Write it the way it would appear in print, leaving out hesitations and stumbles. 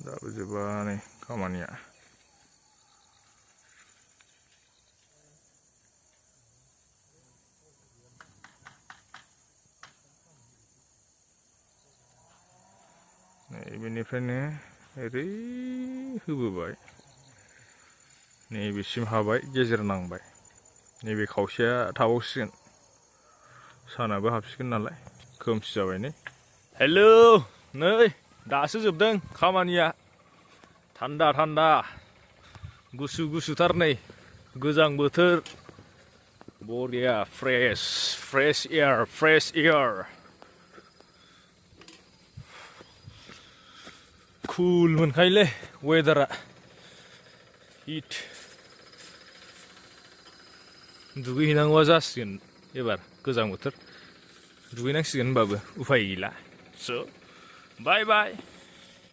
दाबो जोबा नै खामानिया। बेनिफ्रायनो ओरै होबोबाय नैबेसिम हाबाय, गेजेर नांबाय। नैबे खावसेया थाबावसिगोन, सानाबो हाबसिगोन नालाय, खोमसि जाबाय नै। हेलौ, नै दासो जोबदों खामानिया। थान्दा थान्दा गुसु गुसुथार नै, गोजां बोथोर बरिया फ्रेश एयार कुल मोनखायोलै वेदारा, हिट। दुगैहैनांगौआ जासिगोन एबार, गोजां बोथोर दुगैनांसिगोन होनबाबो उफाय गैला। स' बाय बाय।